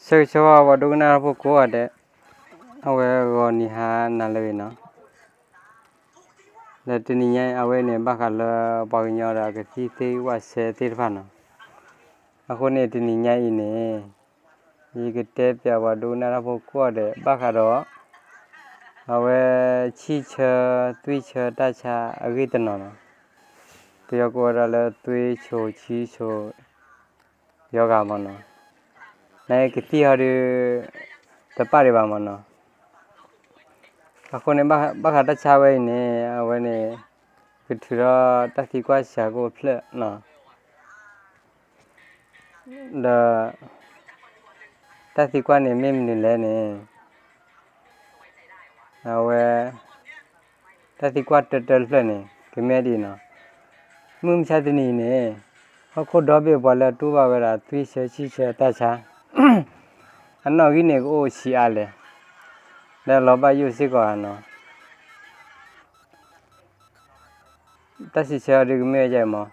ဆၢဂ့ၤဆၢဝါ ပှၤဒိကနၣ်တၢ်ဖိကိးဂၤဒဲး, အဝဲဂီၤနံၤဟါနၤလၢအဂ့ၤနီၤ. ဒီးတနံၤညါအံၤ အဝဲန့ၣ် ဘၣ်ဃးလၢပှၤကညီဒီးကသံၣ်သ့ၣ်ဝၣ်စဲသ့ၣ်တဖၣ်နီၤ. အဃိန့ၣ် တနံၤညါအံၤန့ၣ် ယကတဲပျးပှၤဒိကနၣ်တၢ်ဖိကိးဂၤဒဲး ဘၣ်ဃးဒီး အဝဲ ဆံၣ်ဆၢ သွံၣ်ဆၢတၢ်ဆါအဂ့ၢ်တနီၤနီၤ. ပယီၤကိးဝဲဒၣ်လၢ သွေးခြေဆံးခြေရောဂါ မ့ၢ်နီၤ. နကသံၣ်ဟီဒုး တပၣ်ဒံးဘၣ် မ့ၢ်နီၤ. အဃိန့ၣ် ဘၣ်ဃးတၢ်ဆါဝဲအံၤန့ၣ် အဝဲန့ၣ် ကထုးထီၣ်တၢ်သံကွၢ်စှၤကိၣ်ဖျၢၣ်နီၤ. ဒီး တၢ်သံကွၢ်န့ၣ်မ့ၢ်မနုၤလဲၣ်န့ၣ် အဝဲ တၢ်သံကွၢ်တၢတၢတဖျၢၣ်န့ၣ် ကမ့ၢ်ဒ်အံၤနီၤ. မုၢ်မဆါတနံၤအံၤန့ၣ် ဟီၣ်ခိၣ်ဒီဘ့ၣ်ပှၤလၢအတူၢ်ဘၣ်ဝဲဒၣ် သွံၣ်ဆၢဆံၣ်ဆၢတၢ်ဆါ အနီၣ်ဂံၢ်န့ၣ် ကအိၣ်ဆံးအါလဲၣ်, ဒီးလီၤဘၣ်ယိၣ်စ့ၢ်ကီးဧါနီၤ. တၢ်စံးဆၢအီၤဒုးကမ့ၢ်ဝဲဒ်အံၤမ့ၢ်,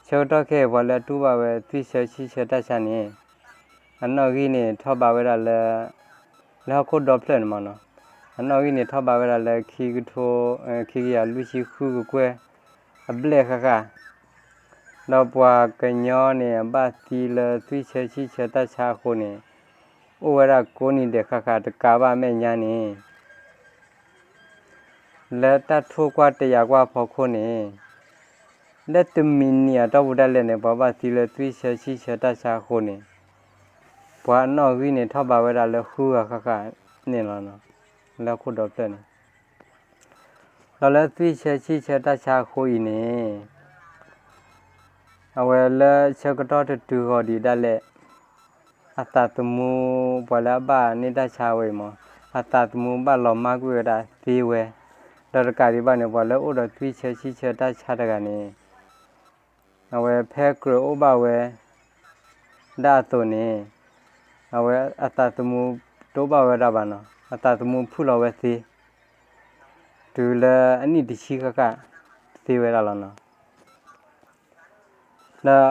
ဆၢကတီၢ်ခဲအံၤ ပှၤလၢအတူၢ်ဘၣ်ဝဲ သွံၣ်ဆၢဆံၣ်ဆၢတၢ်ဆါန့ၣ် အနီၣ်ဂံၢ်န့ၣ်ထီၣ်ဘးဝဲဒၣ်လၢ လၢဟီၣ်ခိၣ်ဒီဖျၢၣ်န့ၣ်မ့ၢ်နီၤ, အနီၣ်ဂံၢ်န့ၣ်ထီၣ်ဘးဝဲဒၣ်လၢခံကထိ ခံကယၤလွံၢ်ဆံဃုကကွဲၢ် အဘျဲၣ်ဃၣ်ဃၣ်, ဒီးပှၤကညီန့ၣ် အဘၣ်သံလၢသွံၣ်ဆၢဆံၣ်ဆၢတၢ်ဆါအဃိန့ၣ် အိၣ်ဝဲဒၣ်ကိးနံၤဒဲးဃၣ်ဃၣ် တကးဘၣ်မဲာ်ညါန့ၣ် လၢတၢ်ထိၣ်ကွၢ်တယာ်ကွၢ်အဖီခိၣ်န့ၣ် လၢတမံၤနံၤအတီၢ်ပူၤဒၣ်လဲာ်န့ၣ် ပှၤဘၣ်သံလၢသွံၣ်ဆၢဆံၣ်ဆၢတၢ်ဆါအဃိန့ၣ် ပှၤအနီၣ်ဂံၢ်န့ၣ်ထီၣ်ဘးဝဲဒၣ်လၢဃုဂၤဃၣ်ဃၣ်န့ၣ်လီၤ. လၢဟီၣ်ခိၣ်ဒီဖျၢၣ်န့ၣ် ဒီးလၢသွံၣ်ဆၢဆံၣ်ဆၢတၢ်ဆါအဃိအံၤန့ၣ် အဝဲလၢဆၢကတီၢ်တတုၤဃီၤဒံးဒၣ်လဲာ် အသးသမူ ပှၤလၢအဘၣ်န့ၢ်တၢ်ဆါဝဲအံၤမ့ၢ် အသးသမူဘၣ်လီၤမၢ်ကွံာ်ဝဲဒၣ်သ့ဝဲ, ဒီးတကးဒံးဘၣ်န့ၣ် ပှၤလၢအိၣ်ဒီးသွံၣ်ဆၢဆံၣ်ဆၢတၢ်ဆါတဂၤန့ၣ် အဝဲဖဲကြၢးအိၣ်ဘၣ်ဝဲဒၣ်အသိးန့ၣ် အဝဲအသးသမူတအိၣ်ဘၣ်ဝဲဒၣ်ဘၣ်နီၤ, အသးသမူဖုၣ်လီၤဝဲသ့, တုၤလၢအနံၣ်တဆံဃၣ်ဃၣ်သ့ဝဲဒၣ်လီၤနီၤ. ဒီး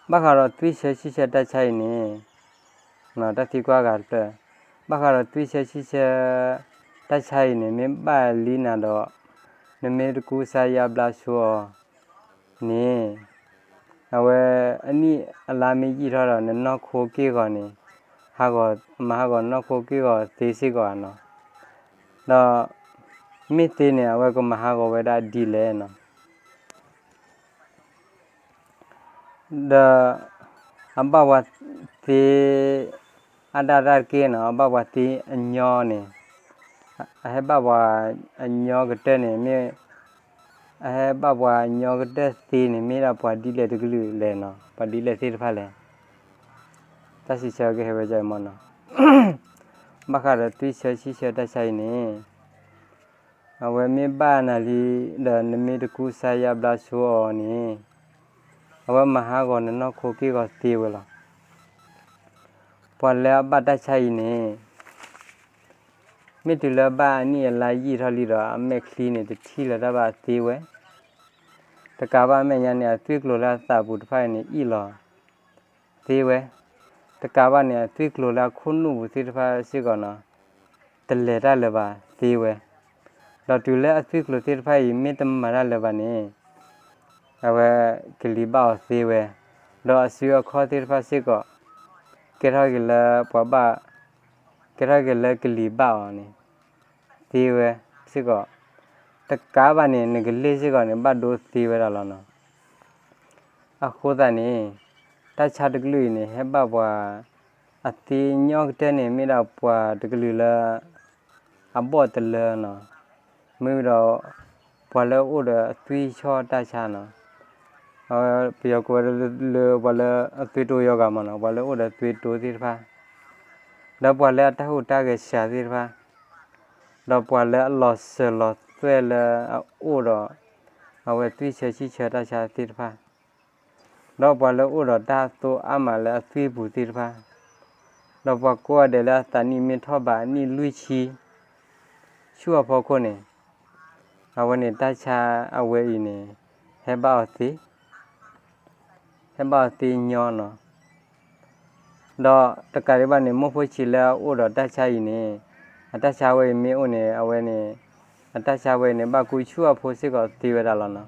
ဘၣ်ဃးဒီးသွံၣ်ဆၢဆံၣ်ဆၢတၢ်ဆါအံၤန့ၣ် တၢ်သံကွၢ်ဂၤတဖျၢၣ်, ဘၣ်ဃးဒီးသွံၣ်ဆၢဆံၣ်ဆၢတၢ်ဆါအံၤန့ၣ် မ့ၢ်ဘၣ်လံနၤဒီး နမ့ၢ်တကူစါယါဘျါဆိအီၤန့ၣ် အဝဲအနံၣ်အလါမ့ၢ်ယံာ်ထီၣ်ဒီး နနီၢ်ခိက့ၢ်ဂီၤန့ၣ် ဟးဂီၤ မၤဟးဂီၤနီၢ်ခိက့ၢ်ဂီၤသ့စ့ၢ်ကီးဧါနီၤ. ဒီး မ့ၢ်သ့န့ၣ် အဝဲကမၤဟးဂီၤဝဲဒၣ်ဒ်လဲၣ်နီၤ. ဒီး အဘၣ်ပှၤသ့ အါဒၣ်တၢ်တက့ၢ်နီၤ, အဘၣ်ပှၤသ့အညီန့ၣ် အဟဲဘၣ်ပှၤအညီကတၢၢ်န့ၣ် မ့ၢ် အဟဲဘၣ်ပှၤအညီကတၢၢ်သ့န့ၣ် မ့ၢ်ဒၣ်ပှၤဒ်လဲၣ်တကလုာ်လဲၣ်နီၤ, ပှၤဒ်လဲၣ်သ့ၣ်တဖၣ်လဲၣ်. တၢ်စံးဆၢကဟဲဝဲဒ်အံၤမ့ၢ်နီၤ. ဘၣ်ဃးဒီးသွံၣ်ဆၢဆံၣ်ဆၢတၢ်ဆါအံၤန့ၣ် အဝဲမ့ၢ်ဘၣ်နၤလံဒီး နမ့ၢ်တကူစါယါဘျါဆိအီၤန့ၣ် အဝဲမၤဟးဂီၤနနီၢ်ခိက့ၢ်ဂီၤသ့ဝဲလီၤ. ပှၤလၢအဘၣ်တၢ်ဆါအံၤန့ၣ် မ့ၢ်တုၤလၢဘၣ်အနံၣ်အလါယံာ်ထီၣ်လံဒီး အမဲာ်ချံန့ၣ် တထံၣ်လၢၤတၢ်ဘၣ်သ့ဝဲ, တကးဘၣ်မဲာ်ညါန့ၣ် အသွံၣ်ကျိၤလၢအသးပူၤတဖၣ်အံၤန့ၣ် အ့ၣ်လီၤသ့ဝဲ, တကးဘၣ်န့ၣ် အသွံၣ်ကျိၤလၢအခိၣ်နူာ်ပူၤသ့ၣ်တဖၣ်စ့ၢ်ကီးနီၤ တလဲၤတၢ်လၢၤဘၣ်သ့ဝဲ, ဒီးတုၤလၢအသွံၣ်ကျိၤသ့ၣ်တဖၣ်အံၤ မ့ၢ်တမၤတၢ်လၢၤဘၣ်န့ၣ် အဝဲကလံၤဘၣ်အီၤသ့ဝဲ, ဒီးအစုအခီၣ်သ့ၣ်တဖၣ်စ့ၢ်ကီး ကဲထီၣ်က့ၤလၢပှၤဘၣ် ကဲထီၣ်က့ၤလၢကလံၤဘၣ်အီၤန့ၣ် သ့ဝဲစ့ၢ်ကီး, တကးဘၣ်န့ၣ် နကလ့ၢ်စ့ၢ်ကီးန့ၣ် ဘၣ်ဒိသ့ဝဲဒၣ်လီၤနီၤ. အဃိသတးန့ၣ် တၢ်ဆါတကလုာ်အံၤန့ၣ် ဟဲဘၣ်ပှၤ အသ့ညီကတၢၢ်န့ၣ် မ့ၢ်ဒၣ်ပှၤတကလုာ်လၢ အဘီၣ်တလၢနီၤ, မ့ၢ်ဒီး ပှၤလၢအအိၣ်ဒီးအသွံၣ်ဆီၣ်တၢ်ဆါနီၤ, ပယီၤကိးဝဲလၢပှၤလၢအသွေးတိုးရောဂါမ့ၢ်နီၤ, ပှၤလၢအအိၣ်ဒီးသွေးတိုးသ့ၣ်တဖၣ်, ဒီးပှၤလၢအတၢ်ဟူးတၢ်ဂဲၤစှၤသ့ၣ်တဖၣ်, ဒီးပှၤလၢအလီၤစၢၤလီၤသွဲၣ်လၢအအိၣ်ဒီး အဝဲသွံၣ်ဆၢဆံၣ်ဆၢတၢ်ဆါသ့ၣ်တဖၣ်, ဒီးပှၤလၢအအိၣ်ဒီးတၢ်သိၣ်အါမးလၢအသွံၣ်ပူၤသ့ၣ်တဖၣ်, ဒီးပှၤကိးဂၤဒဲးလၢအသးနံၣ်မ့ၢ်ထီၣ်ဘးအနံၣ်လွံၢ်ဆံ ဆူအဖီခိၣ်န့ၣ်, အဝဲန့ၣ်တၢ်ဆါအဝဲအံၤန့ၣ် ဟဲဘၣ်အီၤသ့, ဟဲဘၣ်အီၤသ့ညီနီၤ. ဒီးတကးဒံးဘၣ်န့ၣ် မိၢ်ဖိဆံးလၢအအိၣ်ဒီးတၢ်ဆါအံၤန့ၣ်, အတၢ်ဆါဝဲအံၤမ့ၢ်အိၣ်န့ၣ် အဝဲန့ၣ်, အတၢ်ဆါဝဲအံၤန့ၣ် ဘၣ်ကူဆူၣ်အဖိစ့ၢ်ကီးသ့ဝဲဒၣ်လီၤနီၤ.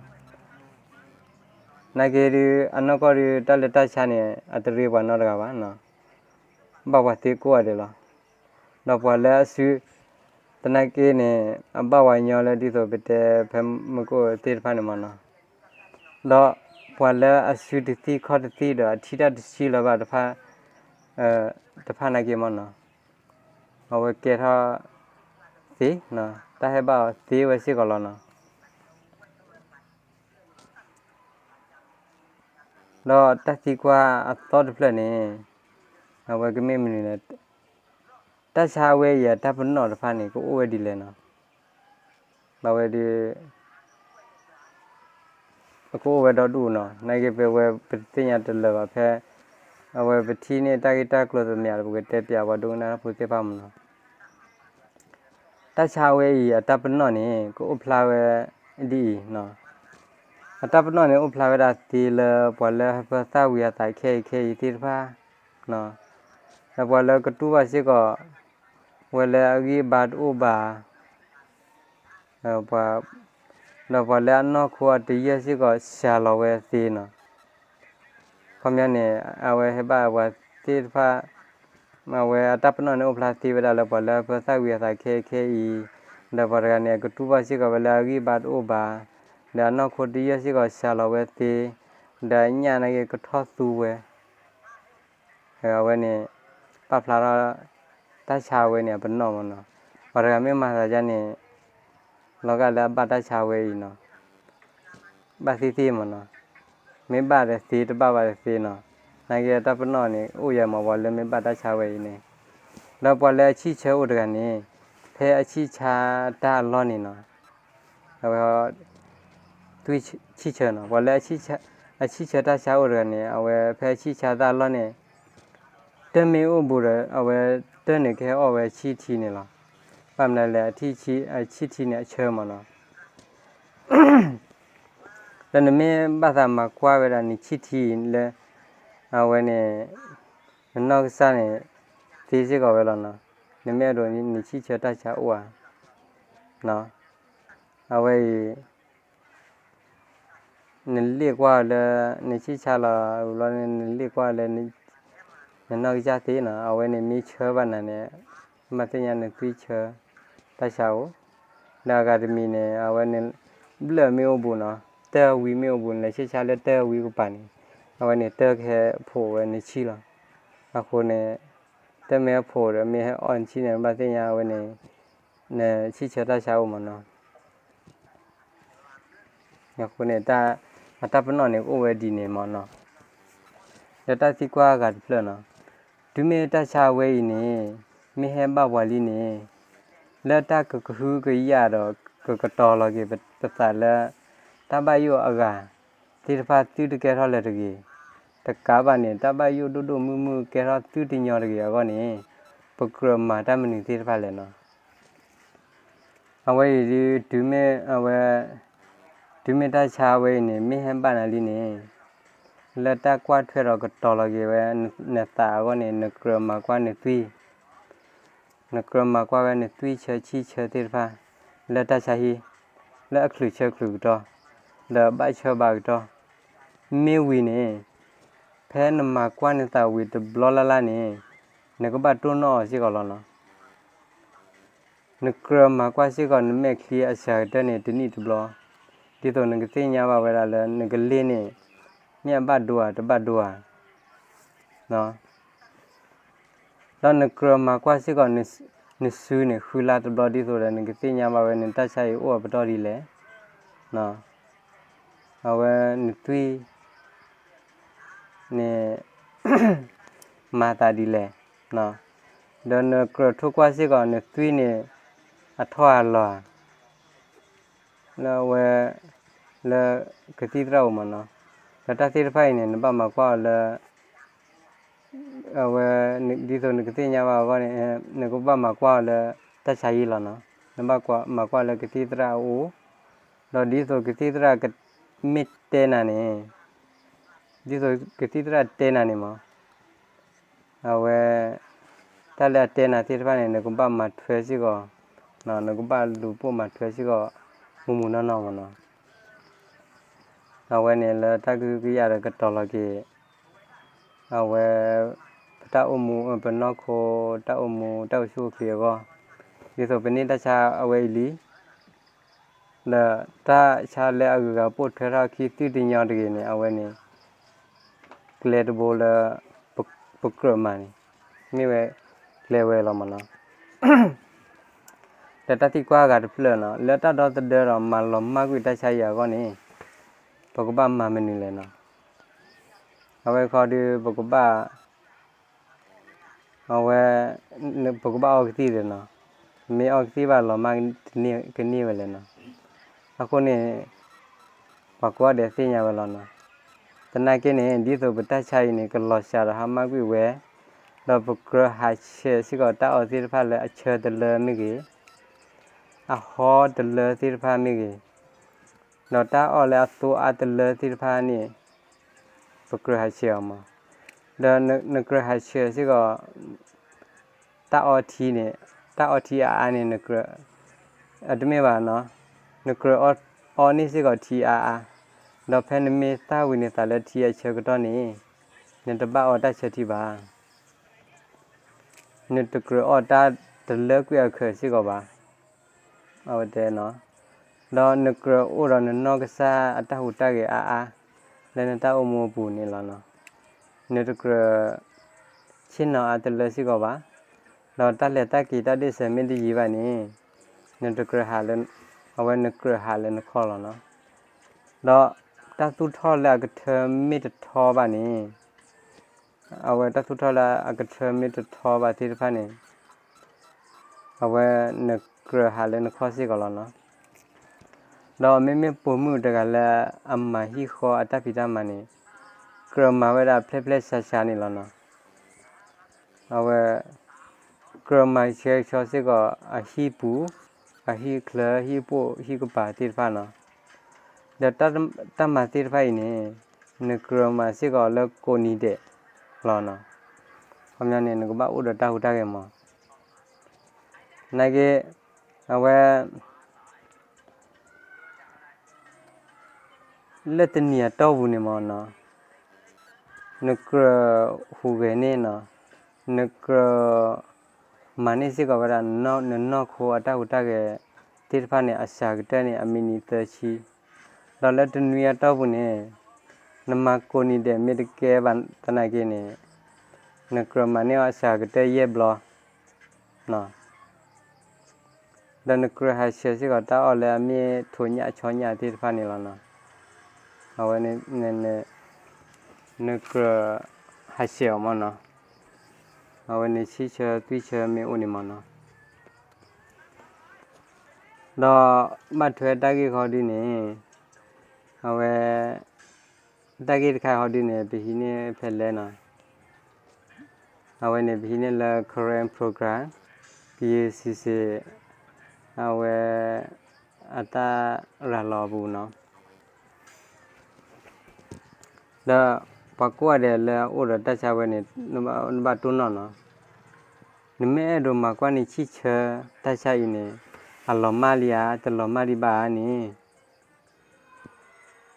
နာ်က့ဒုး အနီၢ်ကီၢ်ဒုး တၢ်လၢတၢ်ဆါန့ၣ် အတရ့ပှၤနီတဂၤဘၣ်နီၤ, ဘၣ်ပှၤသ့ကိးဂၤဒဲးလီၤ. ဒီးပှၤလၢအစု, သနာ်က့န့ၣ် အဘၣ်ပှၤညီလၢဒ်သိးပတဲဖဲမုၢ်ကိၣ်သ့ၣ်တဖၣ်န့ၣ်မ့ၢ်နီၤ, ဒီးပှၤလၢအစုတသံၣ်ခီၣ်တသံၣ်ဒီးအထံၣ်တၢ်တဆံလၢၤဘၣ်တဖၣ်, တဖၣ်နာ်က့မ့ၢ်နီၤ, အဝဲကဲထီၣ်သ့, တၢ်ဟဲဘၣ်အီၤသ့ဝဲစ့ၢ်ကီးလီၤနီၤ. ဒီးတၢ်သံကွၢ်အသီတဖျၢၣ်န့ၣ်, အဝဲကမ့ၢ်မနုၤလဲၣ်, တၢ်ဆါဝဲအံၤအတၢ်ပနီၣ်တဖၣ်န့ၣ် ကအိၣ်ဝဲဒ်လဲၣ်နီၤ. ဘၣ်ဝဲဒုး အကအိၣ်ဝဲဒီဒူၣ်နီၤ, နာ်က့ပဝဲပတသ့ၣ်ညါတလၢာ်ဘၣ်ဖဲ အဝဲပထံၣ်န့ၢ်တၢ်ဂ့ၢ်တၢ်ကျိၤသမံၤ ပကတဲပၠးပှၤဒိကနၣ်တၢ်ဖိသ့ၣ်တဖၣ်မ့ၢ်နီၤ. တၢ်ဆါဝဲအံၤအတၢ်ပနီၣ်န့ၣ် ကအိၣ်ဖျါဝဲဒ်အံၤနီၤ. အတၢ်ပနီၣ်န့ၣ်အိၣ်ဖျါဝဲဒၣ်သ့လၢပှၤလၢဟၢဖၢသၣ်ဝံၤအသးခဲအံၤခဲအံၤသ့ၣ်တဖၣ်, ဒီးပှၤလၢကတူၢ်ဘၣ်စ့ၢ်ကီး ဝဲလၢအဂံၢ်ဘါတအိၣ်ဘၣ်, ဒီးပှၤလၢအနီၢ်ခိအတယၢၢ်စ့ၢ်ကီးစှၤလီၤဝဲသ့နီၤ. ခီပညီန့ၣ် အဝဲဟဲဘၣ်ပှၤသ့ၣ်တဖၣ်, အဝဲအတၢ်ပနီၣ်န့ၣ်အိၣ်ဖျါသ့ဝဲဒၣ်လၢပှၤလၢဟၢဖၢသၣ်ဝံၤအသးခဲအံၤခဲအံၤ, ဒီးပှၤတဂၤန့ၣ် အကတူၢ်ဘၣ်စ့ၢ်ကီးဝဲလၢအဂံၢ်ဘါတအိၣ်ဘၣ်, ဒီးအနီၢ်ခိတယၢၢ်စ့ၢ်ကီးစှၤလီၤဝဲသ့, ဒီးအညၣ်နာ်က့ကထီၣ်သူဝဲ အဝဲန့ၣ် ပာ်ဖျါထီၣ် တၢ်ဆါဝဲန့ၣ်အပနီၣ်မ့ၢ်နီၤ. ပှၤတဂၤမ့ၢ်မၤသးဒ်န့ၣ် လီၤဂာ်လၢအဘၣ်တၢ်ဆါဝဲအံၤနီၤ, ဘၣ်သ့ၣ်သ့ၣ်မ့ၢ်နီၤ, မ့ၢ်ဘၣ်ဒီးသ့ တဘၣ်ဘၣ်ဒီးသ့နီၤ. နာ်က့တၢ်ပနီၣ်န့ၣ် အိၣ်ယၤမး ပှၤလၢမ့ၢ်ဘၣ်တၢ်ဆါဝဲအံၤန့ၣ်, ဒီးပှၤလၢအဆံၣ်ဆၢအိၣ်တဂၤန့ၣ် ဖဲအဆံၣ်ဆါတၢ်အလီၢ်န့ၣ်နီၤ, အဝဲ သွံၣ်ဆၢနီၤ, ပှၤလၢအဆံၣ်ဆၢတၢ်ဆါအိၣ်တဂၤန့ၣ် အဝဲဖဲအဆံၣ်ဆါတၢ်အလီၢ်န့ၣ် တၢၢ်မ့ၢ်အိၣ်ဘူးဒီး အဝဲတၢၢ်န့ၣ်ကဟဲအီၣ်ဝဲဆံၣ်ထံန့ၣ်လီၤ. ဘၣ်မနုၤလဲၣ် အဆံၣ်ထံန့ၣ်အဆၢမ့ၢ်နီၤ. ဒီးနမ့ၢ်ဘၣ်သးမၤကွၢ်ဝဲဒၣ်နဆံၣ်ထံလၢ အဝဲန့ၣ် နနီၢ်ကစၢ်န့ၣ် သ့စ့ၢ်ကီးဝဲလီၤနီၤ. နမ့ၢ်အဲၣ်ဒိးနဆံၣ်ဆၢတၢ်ဆါအိၣ်ဧါ, အဝဲအံၤ နလ့ၣ်ကွၢ်လၢ နဆံၣ်ဆါလီၤဝံၤဘျီန့ၣ် နလ့ၣ်ကွၢ်လၢ နနီၢ်ကစၢ်သ့နီၤ, အဝဲန့ၣ်မ့ၢ်ဆၢဘၣ်နၤန့ၣ် ဘၣ်သ့ၣ်ညါနသွံၣ်ဆၢတၢ်ဆါအိၣ်, ဒီးအဂၤတမံၤန့ၣ် အဝဲန့ၣ် ဘျၢၣ်မ့ၢ်အိၣ်ဘူးနီၤ, တၢၢ်ဝံမ့ၢ်အိၣ်ဘူးန့ၣ် လဲၤဆံၣ်ဆါလၢတၢၢ်ဝံကပၤန့ၣ် အဝဲန့ၣ်တၢၢ်ကဟဲဖိးဝဲနဆံၣ်လီၤ. အဃိန့ၣ် တၢၢ်မ့ၢ်ဟဲဖိးဒီးမ့ၢ်ဟဲအီၣ်နဆံၣ်န့ၣ် ဘၣ်သ့ၣ်ညါအဝဲန့ၣ် နဆံၣ်ဆၢတၢ်ဆါအိၣ်မ့ၢ်နီၤ. အဃိန့ၣ် အတၢ်ပနီၣ်န့ၣ် ကအိၣ်ဝဲဒ်န့ၣ်မ့ၢ်နီၤ. ဒီးတၢ်သံကွၢ်အဂၤတဖျၢၣ်နီၤ, တုၤမ့ၢ်တၢ်ဆါဝဲအံၤန့ၣ် မ့ၢ်ဟဲဘၣ်ပှၤလံန့ၣ် လၢတၢ်ကကဟုကယာ်ဒီးကကတီၤလီၤက့ၤပသးလၢ တၢ်ဘၣ်ယိၣ်အဂၤသ့ၣ်တဖၣ်သုတကဲထီၣ်လၢၤတဂ့ၤ. တကးဘၣ်န့ၣ် တၢ်ဘၣ်ယိၣ်ဒိၣ်ဒိၣ်မုၢ်မုၢ်ကဲထီၣ်သုတညီတဂ့ၤအဂီၢ်န့ၣ် ပကြၢးမၤတၢ်မနုၤသ့ၣ်တဖၣ်လဲၣ်နီၤ. အဝဲအံၤဒုး တုၤမ့ၢ်အဝဲ တုၤမ့ၢ်တၢ်ဆါဝဲအံၤန့ၣ် မ့ၢ်ဟဲဘၣ်နၤလံန့ၣ် လၢတၢ်ကွၢ်ထွဲဒီးကတီၤလီၤက့ၤဝဲနသးအဂီၢ်န့ၣ် နကြၢးမၤကွၢ်နသွံၣ်, နကြၢးမၤကွၢ်ဝဲနသွံၣ်ဆၢဆံၣ်ဆၢသ့ၣ်တဖၣ် လၢတၢ်ဆါဟံၣ် လၢအချုးဆၢချုးကတီၢ် ဒီးဘၣ်ဆၢဘၣ်ကတီၢ် မ့ၢ်ဝံၤန့ၣ် ဖဲနမၤကွၢ်နသးဝံၤတဘျီလၢ်လၢ်န့ၣ် နကဘၣ်တိၢ်နီၣ်အီၤစ့ၢ်ကီးလီၤနီၤ. နကြၢးမၤကွၢ်စ့ၢ်ကီးနမဲာ်ချံအစှၤကတၢၢ်န့ၣ် တနံၣ်တဘျီ, ဒ်သိးနကသ့ၣ်ညါဘၣ်ဝဲဒၣ်လၢနကလ့ၢ်န့ၣ် မ့ၢ်အဘၣ်ဒိဧါ တဘၣ်ဒိဧါ. ဒီးနကြၢးမၤကွၢ်စ့ၢ်ကီး နစုန့ၣ် ဃုလါတဘျီ ဒ်သိးဒီးနကသ့ၣ်ညါဘၣ်ဝဲ နတၢ်ဆါအံၤအိၣ်အပတီၢ်ဒ်လဲၣ်, အဝဲနသွံၣ်န့ၣ် မၤသးဒ်လဲၣ်, ဒီးနကြၢးထိၣ်ကွၢ်စ့ၢ်ကီး နသွံၣ်န့ၣ် အထီၣ်အလီၤဧါ လၢအဝဲ လၢကသံၣ်သရၣ်အိၣ်မ့ၢ်နီၤ. ဒီးတၢ်သ့ၣ်တဖၣ်အံၤန့ၣ် နဘၣ်မၤကွၢ်အီၤလၢ အဝဲ ဒ်သိးနကသ့ၣ်ညါဘၣ်အဂီၢ်န့ၣ် နကဘၣ်မၤကွၢ်အီၤလၢတၢ်ဆါဟံၣ်လီၤနီၤ. နဘၣ်မၤကွၢ်လၢကသံၣ်သရၣ်အအိၣ်, ဒီးဒ်သိးကသံၣ်သရၣ်မ့ၢ်တဲနၤန့ၣ် ဒ်သိးကသံၣ်သရၣ်တဲနၤန့ၣ်မ့ၢ် အဝဲ တၢ်လၢအတဲနၤသ့ၣ်တဖၣ်န့ၣ် နကဘၣ်မၤထွဲစ့ၢ်ကီး, နကဘၣ်လူၤပိာ်မၤထွဲစ့ၢ်ကီး မုၢ်မုၢ်နီၢ်နီၢ်မ့ၢ်နီၤ. အဝဲန့ၣ်လၢတၢ်ကဟုကယာ်ဒီးကတီၤလီၤက့ၤ အဝဲ ပတၢ်အိၣ်မူ ပနီၢ်ခိ တၢ်အိၣ်မူ တၢ်အိၣ်ဆူၣ်အိၣ်ချ့အဂီၢ်, ဒ်သိးပန့ၢ်တၢ်ဆါအဝဲအံၤလံ ဒီးတၢ်ဆါလၢအဂုၤအဂၤပိာ်ထွဲထီၣ်ခံသွံၣ်တညီတဂ့ၤန့ၣ် အဝဲန့ၣ် ကျဲတဘိလၢ ပကြၢးမၤန့ၣ် မ့ၢ်ဝဲကျဲဝဲလီၤမ့ၢ်နီၤ. ဒီးတၢ်သံကွၢ်အဂၤတဖျၢၣ်နီၤ လၢတၢ်ဒီသဒၢဒီးမၤလီၤမၢ်ကွံာ်တၢ်ဆါအံၤအဂီၢ်န့ၣ် ပကဘၣ်မၤမနုၤလဲၣ်နီၤ. အဝဲခီဒုး ပကဘၣ် အဝဲ ပကဘၣ်အီကသံၣ်ဒီးနီၤ, မ့ၢ်အီကသံၣ်ဘၣ်လီၤမၢ်ကန့ၢ်ဝဲလဲၣ်နီၤ. အဃိန့ၣ် ပှၤကိးဂၤဒဲးသ့ၣ်ညါဝဲလီၤနီၤ. သနာ်က့န့ၣ် ဒ်သိးပတၢ်ဆါအံၤန့ၣ် ကလီၤစှၤဒီးဟါမၢ်ကွံာ်ဝဲ, ဒီးပကြၢးဟးဆှဲးစ့ၢ်ကီးတၢ်အီသ့ၣ်တဖၣ်လၢအဆၢတလၢမ့ၢ်ဂ့ၤ, အဟီတလၢသ့ၣ်တဖၣ်မ့ၢ်ဂ့ၤ, ဒီးတၢ်အီၣ်လၢအသိအါတလၢသ့ၣ်တဖၣ်န့ၣ် ပကြၢးဟးဆှဲးအီၤမး, ဒီးနကြၢးဟးဆှဲးစ့ၢ်ကီး တၢ်အီထံန့ၣ်, တၢ်အီထံအါအါန့ၣ် နကြၢး, အတမ့ၢ်ဘၣ်နီၤ, နကြၢးအီန့ၢ်စ့ၢ်ကီးထံအါအါ, ဒီးဖဲနမ့ၢ်သၣ်ဝံၤနသးလၢထံအဆၢကတီၢ်န့ၣ် နတဘၣ်အီတၢ်ဆၢထံဘၣ်. နတကြၢးအီၣ်တၢ်တလၢကွံာ်အခၢးစ့ၢ်ကီးဘၣ်. အဝဲတဲနီၤ, ဒီးနကြၢးအိၣ်ဒီးနနီၢ်ကစၢ်အတၢ်ဟူးတၢ်ဂဲၤအါအါ လၢနတၢ်အိၣ်မူအပူၤန့ၣ်လီၤနီၤ. နတကြၢးဆ့ၣ်နီၤအါတလၢစ့ၢ်ကီးဘၣ်. ဒီးတၢ်လဲၤတၢ်က့ၤတၢ်ဒ့ၣ်စၢၤမ့ၢ်တယံၤဘၣ်န့ၣ် နတကြၢးဟးလၢ, အဝဲနကြၢးဟးလၢနခီၣ်လီၤနီၤ. ဒီးတၢ်သူၣ်ထီၣ်လၢအကထၢမ့ၢ်တထီဘၣ်န့ၣ် အဝဲတၢ်သူၣ်ထီၣ်လၢအကထၢမ့ၢ်တထီဘၣ်သ့ၣ်တဖၣ်န့ၣ် အဝဲနကြၢးဟးလၢနခီၣ်စ့ၢ်ကီးလီၤနီၤ. ဒီးမ့မ့ၢ်ပိာ်မုၣ်တဂၤလၢအမၤဟံၣ်ဃီအတၢ်ဖံးတၢ်မၤန့ၣ် ကြၢးမၤဝဲဒၣ်ဖျဲၣ်ဖျဲၣ်ဆါဆါန့ၣ်လီၤနီၤ. အဝဲ ကြၢးမၤဆှဲကဆှီစ့ၢ်ကီးအဟံၣ်ပူၤ, အဟံၣ်ချၢ, ဟံၣ်ပိၣ်, ဟံၣ်ကပၤသ့ၣ်တဖၣ်နီၤ. ဒီးတၢ်မၤသ့ၣ်တဖၣ်အံၤန့ၣ် နကြၢးမၤစ့ၢ်ကီးလၢကိးနံၤဒဲးလီၤနီၤ. ခီပညီန့ၣ် နကဘၣ်အိၣ်ဒီးတၢ်ဟူးတၢ်ဂဲၤမး. နာ်က့ အဝဲ လၢတနံၤအတီၢ်ပူၤန့ၣ်မးနီၤ, နကြၢးဟူးဂဲၤန့ၢ်နီၤ, နကြၢးမၤန့ၢ်စ့ၢ်ကီးဝဲဒၣ် နနီၢ်ခိအတၢ်ဟူးတၢ်ဂဲၤသ့ၣ်တဖၣ်န့ၣ် အစှၤကတၢၢ်န့ၣ် အမံးနံးသၢဆံ, ဒီးလၢတနွံအတီၢ်ပူၤန့ၣ် နမၤကိးနံၤဒဲးမ့ၢ်တကဲဘၣ်သနာ်က့န့ၣ် နကြၢးမၤန့ၢ်အီၤအစှၤကတၢၢ်ယဲၢ်ဘျီ ဒီးနကြၢးဟးဆှဲးစ့ၢ်ကီးတၢ်အီၣ်လၢအမ့ၢ်ထိးညၣ်ဆီညၣ်သ့ၣ်တဖၣ်န့ၣ်လီၤနီၤ. အဝဲန့ၣ် နကြၢးဟးဆှဲးအီၤမးနီၤ. အဝဲန့ၣ်ဆံဆၢသွံၣ်ဆၢမ့ၢ်အိၣ်န့ၣ်မးနီၤ. ဒီးဘၣ်ထွဲတၢ်ဂ့ၢ်ခီဒုန့ၣ် အဝဲ တၢ်ဂ့ၢ်တခါခီဒုန့ၣ် ပဟံးန့ၢ်ဖဲလဲၣ်နီၤ. အဝဲန့ၣ် ပဟံးန့ၢ်လၢ Karen Program, K U C C, အဝဲ အတၢ်ရၤလီၤအပူၤနီၤ. ဒီးပှၤကိးဂၤဒဲးလၢအအိၣ်ဒီးတၢ်ဆါဝဲန့ၣ် နဘၣ်တိၢ်နီၣ်နီၤ. နမ့ၢ်အဲၣ်ဒိးမၤကွၢ်နဆံၣ်ဆၢတၢ်ဆါအံၤန့ၣ် အလီၤမၢ်လံဧါ တလီၤမၢ်ဒံးဘၣ်ဧါန့ၣ်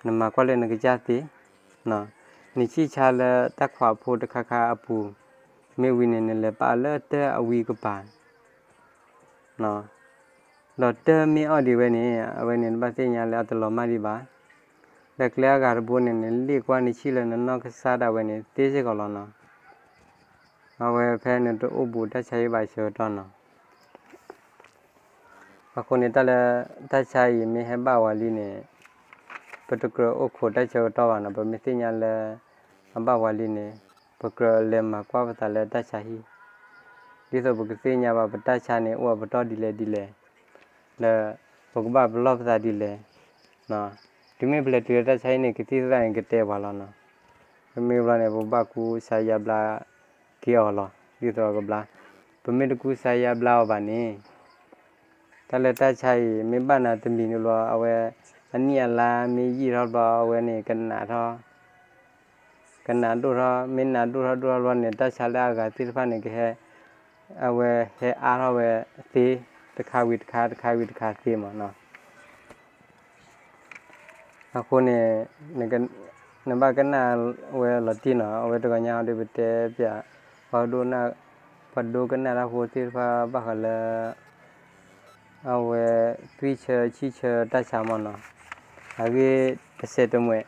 နမၤကွၢ်လၢနကစၢ်သ့, နဆံၣ်ဆါလၢတၢ်ခွးဖိတခါခါအပူၤ မ့ၢ်ဝံၤန့ၣ် နလဲၤပာ်အီၤလၢတၢၢ်အဝံကပၤ ဒီးတၢၢ်မ့ၢ်အီၣ်ဒံးဝဲန့ၣ် အဝဲန့ၣ်နဘၣ်သ့ၣ်ညါလၢအတလီၤမၢ်ဒံးဘၣ်. ဒီးကျဲအဂၤတဘိန့ၣ် နလ့ၣ်ကွၢ်နဆံၣ်လၢနနီၢ်ကစၢ်ဒၣ်ဝဲန့ၣ် သ့စ့ၢ်ကီးလီၤနီၤ. အဝဲဖဲနတအိၣ်ဘူးတၢ်ဆါဟံၣ်ဘၣ်ဆၢကတီၢ်နီၤ. အဃိန့ၣ် တၢ်လၢတၢ်ဆါအံၤမ့ၢ်ဟဲဘၣ်ဝဲလံန့ၣ် ပတကြၢးအိၣ်ခိးတၢ်ဆၢကတီၢ်ဘၣ်နီၤ. ပမ့ၢ်သ့ၣ်ညါလၢအဘၣ်ဝဲလံန့ၣ် ပကြၢးလဲၤမၤကွၢ်ပသးလၢတၢ်ဆါဟံၣ် ဒ်သိးပကသ့ၣ်ညါဘၣ်ပတၢ်ဆါန့ၣ် အိၣ်အပတီၢ်ဒ်လဲၣ်ဒ်လဲၣ်, ဒီးပကဘၣ်ပလီၢ်ပသးဒ်လဲၣ်. တုၤမ့ၢ်ပလဲၤတုၤလၢတၢ်ဆါဟံၣ်န့ၣ် ကသံၣ်သရၣ်န့ၣ် ကတဲပှၤလီၤနီၤ. ပမ့ၢ်ဘျီန့ၣ် ပဘၣ်ကူစါယါဘျါက့ၤအီၤလီၤ. ဒ်သိးအကဘျါ, ပမ့ၢ်တကူစါယါဘျါအီၤဘၣ်န့ၣ် တၢ်လၢတၢ်ဆါအံၤ မ့ၢ်ဘၣ်နၤတမံၤန့ၣ်ဘျီ အဝဲအနံၣ်အလါမ့ၢ်ယံာ်ထီၣ်ဘျီ အဝဲန့ၣ်ကနးထီၣ် ကနးဒိၣ်ထီၣ်, မ့ၢ်နးဒိၣ်ထီၣ်ဒိၣ်ထီၣ်ဘျီန့ၣ် တၢ်ဆါလၢအဂၤသ့ၣ်တဖၣ်န့ၣ် ကဟဲ, အဝဲဟဲအါထီၣ်ဝဲသ့, တခါဝံၤတခါ တခါဝံၤတခါသ့မးနီၤ. အဃိန့ၣ် နဘၣ်ကနၣ်ဝဲလီၤတံၢ်နီၤ, အဝဲတဂီၤညါဟီဒီး ပတဲပၠး ပှၤဒိကနၣ်, ပှၤဒိကနၣ်တၢ်ဖိသ့ၣ်တဖၣ်ဘၣ်ဃးလၢ အဝဲ သွံၣ်ဆၢဆံၣ်ဆၢတၢ်ဆါမးနီၤ, အဂ့ၢ်တစဲးတမှဲး,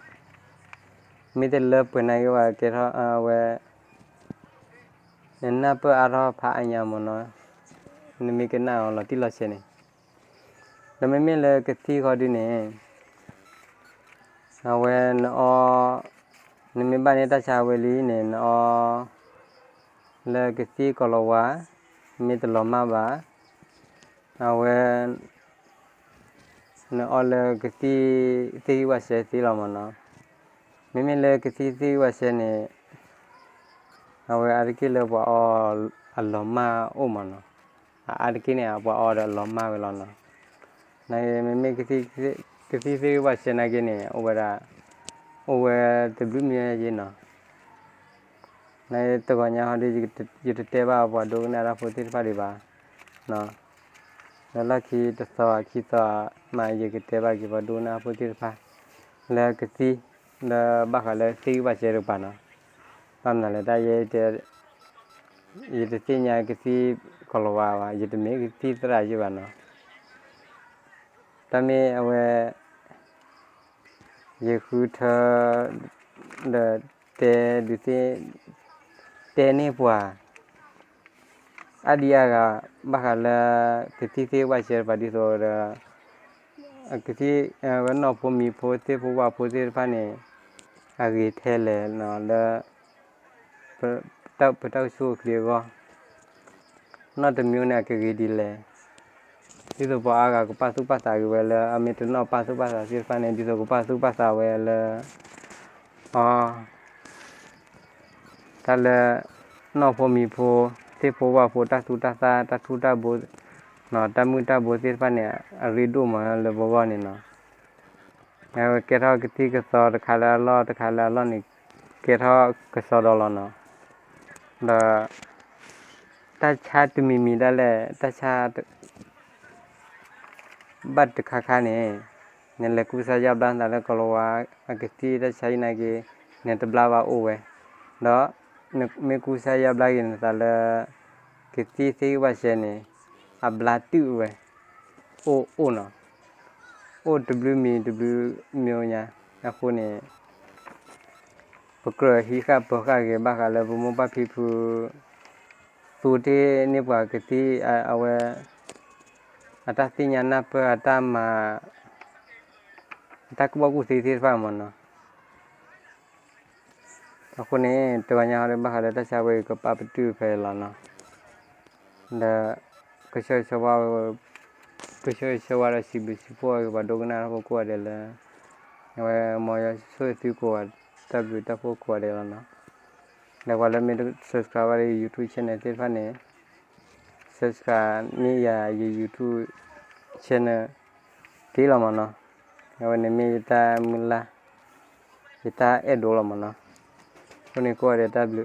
မ့ၢ်တလၢပှဲၤနာ်က့ၤဝဲကဲထီၣ်အဝဲ နနၢ်ပၢၢ်အါထီၣ်ဖးအါညါမးနီၤ, နမ့ၢ်ကနၣ်အီၤလီၤတံၢ်လီၤဆဲးန့ၣ်, ဒီးမ့မ့ၢ်လၢကသံၣ်ဃီဒုန့ၣ် အဝဲနအီ, နမ့ၢ်ဘၣ်န့ၢ်တၢ်ဆါဝဲလံန့ၣ် နအီ လၢကသံၣ်ကီၤလၤဝါ, မ့ၢ်တလီၤမၢ်ဘၣ်, အဝဲ နအီလၢကသံၣ်သ့ၣ်ဂံၢ်ဝၣ်စဲသ့လီၤမးနီၤ. မ့မ့ၢ်လၢကသံၣ်သ့ၣ်ဂံၢ်ဝၣ်စဲန့ၣ် အဝဲအါတက့ၢ်လၢပှၤအီအလီၤမၢ်အိၣ်မးနီၤ. အအါတက့ၢ်န့ၣ် ပှၤအီဒီးအလီၤမၢ်ဝဲလီၤနီၤ. နမ့မ့ၢ် ကသံၣ်သ့ၣ်ဂံၢ်ဝၣ်စဲနာ်က့န့ၣ် အိၣ်ဝဲဒၣ်, အိၣ်ဝဲတဘျုးမံၤယဲနီၤ. နတဂီၤညါဟီဒီး ယတတဲဘၣ်ပှၤဒိကနၣ်တၢ်ဖိသ့ၣ်တဖၣ်ဒံးဘၣ်. လၢလီၢ်ခံတသီခံသီမး ယကတဲဘၣ်က့ၤပှၤဒိကနၣ်ဖိသ့ၣ်တဖၣ် လၢကသံၣ်, လၢဘၣ်ဃးလၢသ့ၣ်ဂံၢ်ဘၣ်စဲတကပၤနီၤ. ဘၣ်မနုၤလဲၣ်တၢ်ယဲ ယတသ့ၣ်ညါကသံၣ်ကီၤလၤဝါဘၣ်, ယတမ့ၢ်ကသံၣ်သရၣ်ယဲဘၣ်နီၤ. တၢ်မ့ၢ်အဝဲ ယဃုထၢ ဒီးတဲဒုးသ့ၣ်, တဲန့ၢ်ပှၤ အါဒံအါဂၤ ဘၣ်ဃးလၢ ကသံၣ်သ့ၣ်ဂံၢ်ဝၣ်စဲတကပၤဒ်သိးဒီး ကသံၣ်ဝဲနီၢ်ဖိမံၤဖိသ့ၣ်ဖိဝၣ်ဖိသ့ၣ်တဖၣ်န့ၣ် အဂ့ၤထဲလဲၣ်လၢ ပတၢ်အိၣ်ဆူၣ်အိၣ်ချ့အဂီၢ်, နီၢ်တမံၤန့ၣ် အကဂ့ၤဒ်လဲၣ်. ဒ်သိးပှၤအါဂၤကပာ်သူၣ်ပာ်သးက့ၤဝဲလၢ အမ့ၢ်တနီၣ်ပာ်သူၣ်ပာ်သးသ့ၣ်တဖၣ်န့ၣ် ဒ်သိးကပာ်သူၣ်ပာ်သးဝဲလၢ အ တၢ်လၢ နီၢ်ဖိမံၤဖိ သ့ၣ်ဖိဝၣ်ဖိ တၢ်သူတၢ်သၣ် တၢ်ထူတၢ်ဘိ တၢ်မုၢ်တၢ်ဘိသ့ၣ်တဖၣ်န့ၣ် အရ့ဒိၣ်မးလၢပဂီၢ်န့ၣ်နီၤ. အဝဲကဲထီၣ်ကသံၣ်ကသီတခါလၢအလီၢ်တခါလၢအလီၢ်န့ၣ် ကဲထီၣ်ကစီဒီလီၤနီၤ. ဒီး တၢ်ဆါတမံၤမံၤဒၣ်လဲာ် တၢ်ဆါ ဘၣ်တခါခါန့ၣ် နလဲၤကူစါယါဘျါနသးလၢကီၤလၤဝါအကသံၣ်တၢ်ဆါအံၤနာ်က့ နတဘျါဘၣ်အိၣ်ဝဲ, ဒီး မ့ၢ်ကူစါယါဘျါက့ၤနသးလၢ ကသံၣ်သ့ၣ်ဂံၢ်ဝၣ်စဲန့ၣ် အဘျါတုာ်ဝဲ အိၣ်အိၣ်နီၤ, အိၣ်တဘျုးမံၤတဘျုးမံၤညါ, အဃိန့ၣ် ပကြၢးဟံးဃာ်ပၢၤဃာ်က့ၤဘၣ်ဃးလၢပမိၢ်ပၢ်ဖံဖု သူတ့ၢ်န့ၢ်ပှၤကသံၣ်အဝဲ အတၢ်သ့ၣ်ညါနၢ်ပၢၢ်အတၢ်မၤ အတၢ်ကူၣ်ဘၣ်ကူၣ်သ့သ့ၣ်တဖၣ်မ့ၢ်နီၤ. အဃိန့ၣ် တဂီၤညါဟီဒီးဘၣ်ဃးလၢတၢ်ဆါဝဲအံၤကပာ်ပတုာ်ဖဲအံၤလီၤနီၤ. ဒီး ကဆၢဂ့ၤဆၢဝါ ကဆၢဂ့ၤဆၢဝါဒီးစံးဘျုးစံးဖှိၣ်က့ၤပှၤဒိကနၣ်တၢ်ဖိကိးဂၤဒဲးလၢ အဝဲမ်ယွၤဆိၣ်ဂ့ၤသုကိးဂၤတၢ်ဘျုးတၢ်ဖှိၣ်ကိးဂၤဒဲးလီၤနီၤ. ဒီးပှၤလၢမ့ၢ်တ subscribe ဘၣ်ဒီး YouTube channel သ့ၣ်တဖၣ်န့ၣ် subscribe န့ၢ်ယၤယ YouTube channel သ့လီၤမ့ၢ်နီၤ. အဝဲန့ၣ်မ့ၢ်ယတၢ်မုၢ်လၢ် ယတၢ်အဲၣ်ဒိးလီၤမ့ၢ်နီၤ. အဃိန့ၣ်ကိးဂၤဒဲးတၢ်ဘျုး